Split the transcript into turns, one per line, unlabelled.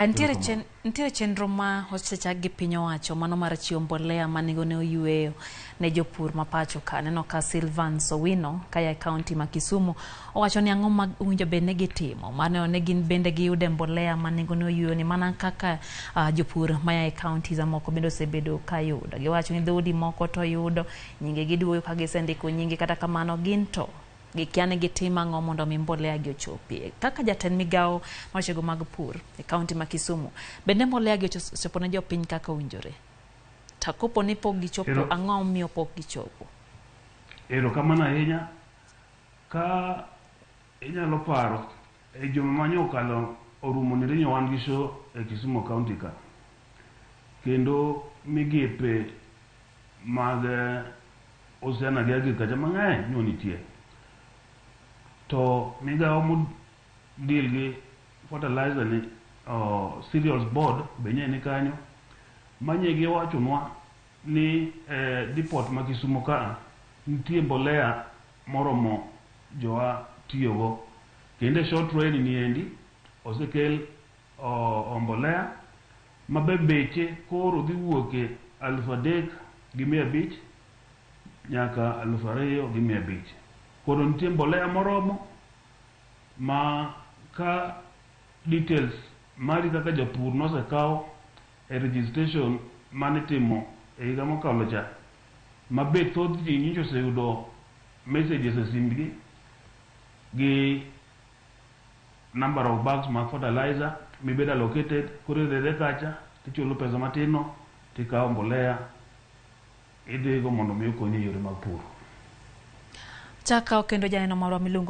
Ntiere chen, ntiere chenro ma osechak gi piny owacho mano mar chiwo mbolea ma nengone oyweyo ne jopur ma pacho ka. Aneno ka Silvans Owino kaya e kaunti ma Kisumu owacho ni ang'o ma owinjo bed ni gitimo mar neno ni gin bende giyude mbolea ma nengone oyweyo ni mana kaka jopur maya e kaunti moko bende osebedo ka yudo. Giwacho ni dhoudi moko to yudo nyinge giduogo ka gisendiko nyinge, kata kamano gin to gikia ni gitim ang'o mondo mi mbolea gi ochopie. Kaka jatend migawo mar wechego mag pur e kaunti ma Kisumu, bende mbolea gi ochopo ne jopiny kaka owinjore? To kopo ni pok gichopo, ang'o momiyo pok gichopo?
Erokamano ahinya. Ka inyalo paro, e juma mane okalo orumo ni nyo wan gi show e Kisumu County ka. Kendo migepe mag Osiana gi agriculture mang'eny nyo nitie. To migawo mo deal gi fertilizer ni cereals board be nye ni kanyo. Manye giwachonwa ni depot ma Kisumu ka nitie mbolea moromo jowa tiyogo. Kendo e short rain ni endi osekel mbolea ma be beche koro dhi wuok e 3500 nyaka 2500. Koro nitie mbolea moromo ma ka details mari kaka japur nosekaw e registration manitimo e higa mokalo cha, ma be thoth ji nyocha oseyudo messages e simbgi gi number of bags mag fertilizer mibedo allocated. Koro idhi adhiya kacha tichulo pesa matin no tikawo mbolea idhigo mondo mi okonyi e yore mag pur.
Chak kawo kendo janeno marwa miluongo